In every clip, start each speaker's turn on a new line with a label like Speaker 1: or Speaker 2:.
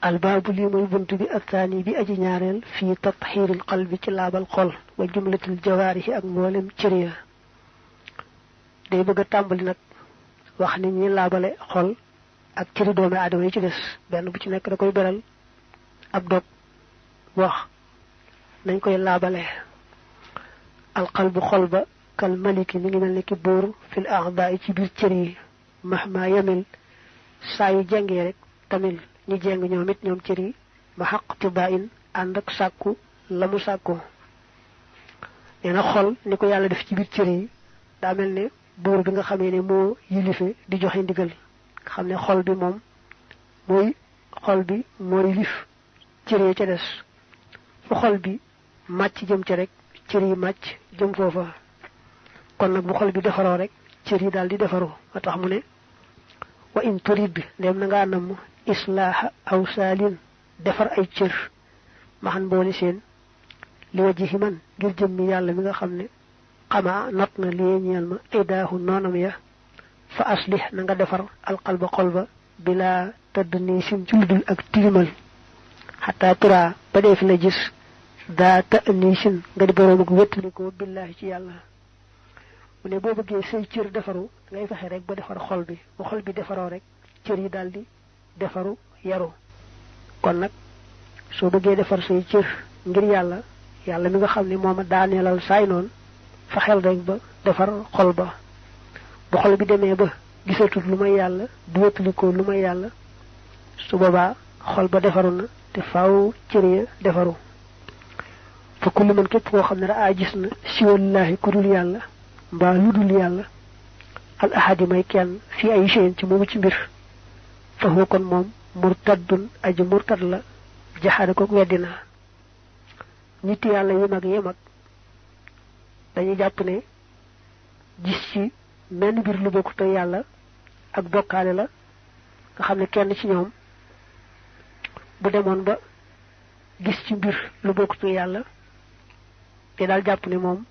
Speaker 1: albaabu lii muy bunt bi attaani bi aji ñaareel fii tatxiiril qalbi ci laabal xol wa jumlatil jawaarihi ak mboolem cër ya day bëgg a tàmbali nag wax ni ñi laabale xol ak cëri doomi aadama yi ci des benn bu ci nekk da koy beral ab dog wax nañ koy laabale alqalbu xol ba kal maliki mi ngi mel ni ki buur fil a'daa ci biir cër yi mahma yamil saa yu jàngee rek tamil ñi jeng ñoom it ñoom cër yi ma xaq tibaa in ànd ak sàkku la mu sàkku nee na xol ni ko yàlla def ci biir cër yi daa mel ne buur bi nga xamee ne moo yilife di joxe ndigal nga xam ne xol bi moom moo yilif cër yi ca des fu xol bi màcc jëm ca rek cër yi màcc jëm foofa kon nag bu xol bi defaroo rek cër yi daal di defaroo a tax mu ne wa in turid bi ndem na ngaa namm islaaha aw saalin defar ay cër maxan boole seen li wajhi man ngir jëmmi yàlla mi nga xam ne xamaa not na lii ñeel ma idaahu noonam ya fa aslih na nga defar alqalba xol ba bilaa tëdd nii sim ci ludul ak tilimal xataa turaa ba dee fi la gis daa ta nii sin nga di boroom ak wéttalikoo billaahi ci yàlla mu ne boo bëggee say cër defaru ngay fexe rek ba defar xol bi bu xol bi defaroo rek cër yi daal di defaru yaru kon nag soo bëggee defar say cër ngir yàlla mi nga xam ne mooma daaneelal saay noonu fexeel rek ba defar xol ba bu xol bi demee ba gisatul lu may yàlla du wéttalikoo lu may yàlla su boobaa xol ba defaru na te faaw cër ya defaru fa kullu man képp koo xam ne raa gis na siwallaahi ku dul yàlla mbaa lu dul yàlla al ahadi may kenn fii ay shay'in ci moomu ci mbir fa huwa kon moom murtaddun aji murtad la jaxaada ko weddina nit yàlla yi mag yi mag dañuy jàpp ne gis ci menn mbir lu bokkut ak yàlla ak bokkaale la nga xam ne kenn ci ñoom bu demoon ba gis ci mbir lu bokkut ak yàlla te daal jàpp ne moom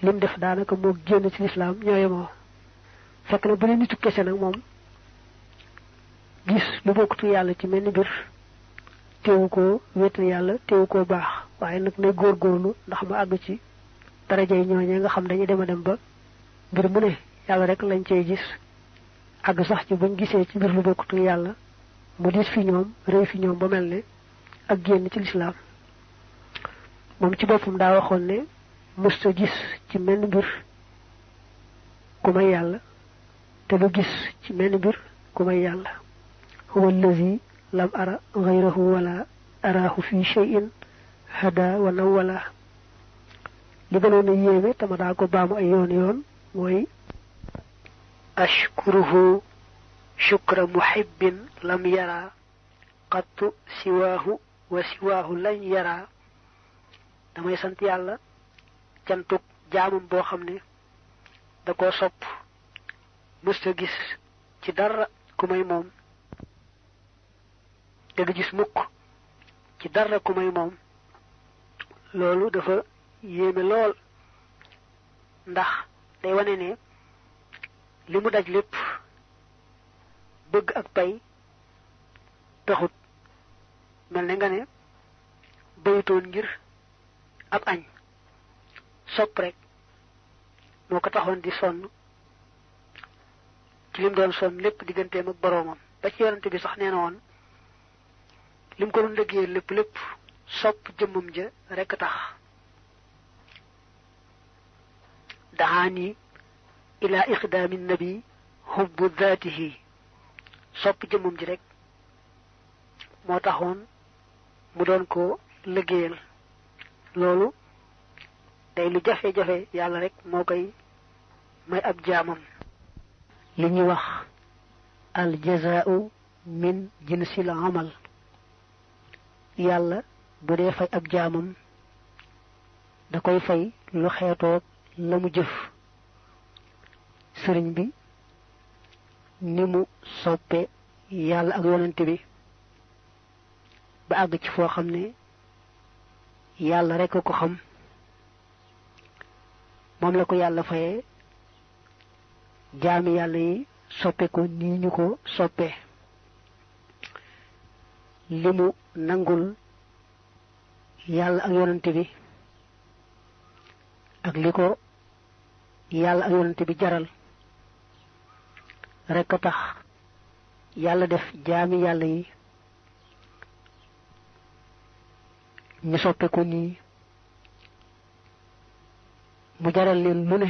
Speaker 1: lim def daanaka moo génn ci lislaam ñooye moo fekk na bu ne nitu kese nag moom gis lu bokkut yàlla ci menn mbir teewu koo wéetal yàlla teewu koo baax waaye nag nay góorgóorlu ndax mu àgg ci darajay ñooñee nga xam dañuy dem a dem ba mbir mu ne yàlla rek lañ cey gis àgg sax ci buñ gisee ci mbir lu bokkutu yàlla mu diis fi ñoom réy fi ñoom ba mel ne ak génn ci lislaam moom ci boppam daa waxoon ne mësta gis ci menn mbir ku may yàlla te lu gis ci menn mbir ku may yàlla huwa allazi lam ara ghayrahu wala araahu fi shay'in hada wa nawala li gënoon a yéeme tama daa ko baamu ay yoon mooy ashkuruhu shukra muhibbin lam yara qattu siwaahu wa siwaahu lañ yara damay sant yàlla cantuk jaamam boo xam ne da koo sopp mësta gis ci dara ku may moom te du gis mukk ci dara ku may moom loolu dafa yéeme lool ndax day wane ne li mu daj lépp bëgg ak pay taxut mel ne nga ne bayutoon ngir ab añ sopp rek moo ko taxoon di sonn ci lim doon sonn lépp digganteem ak boroomam ba ci yonante bi sax nee na woon lim ko doon liggéey lépp sopp jëmmam ja rekk tax dahaani ila iqdaami nabi hubbu dhaatihi sopp jëmmam ji rek moo taxoon mu doon ko liggéeyal loolu day lu jafe-jafe yàlla rek moo koy may ab jaamam li ñuy wax al jazaa'u min jinsil amal yàlla bu dee fay ab jaamam da koy fay lu xeetoog la mu jëf sëriñ bi ni mu soppe yàlla ak yonante bi ba àgg ci foo xam ne yàlla rek a ko xam moom la ko yàlla fayee jaami yàlla yi soppe ko nii ñu ko soppe limu nangul yàlla ak yonante bi ak liko yàlla ak yonante bi jaral rek tax yàlla def jaami yàlla yi ñu soppe ko nii mu jaral leen lu ne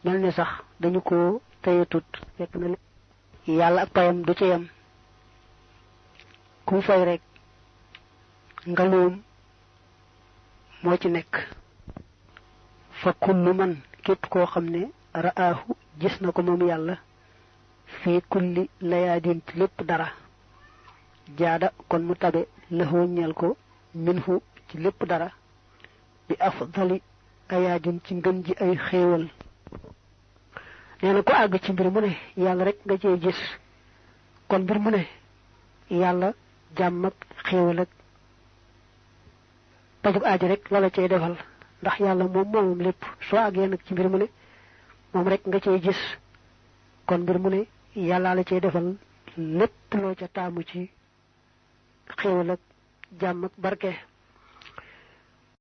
Speaker 1: mel ne sax dañu ko tayetut fekk na yàlla ak payam du ci yam ku fay rek ngaloom moo ci nekk fa kullu man képp koo xam ne ra'aahu gis na ko moom yàlla fi kulli layaadin lépp dara jaada kon mu tabe lëxoo ñeel ko minhu ci lépp dara bi afdali ayaadin ci ngën ji ay xéewal neena ko àgg ci mbir mu ne yàlla rek nga cee gis kon mbir mu ne yàlla jàmm ak xéewal ak pajug aaji rek la cey defal ndax yàlla moom lépp soo àggee nag ci mbir mu ne moom rek nga cey gis kon mbir mu ne yàlla la cey defal lépp loo ca taamu ci xéewal ak jàmm ak barke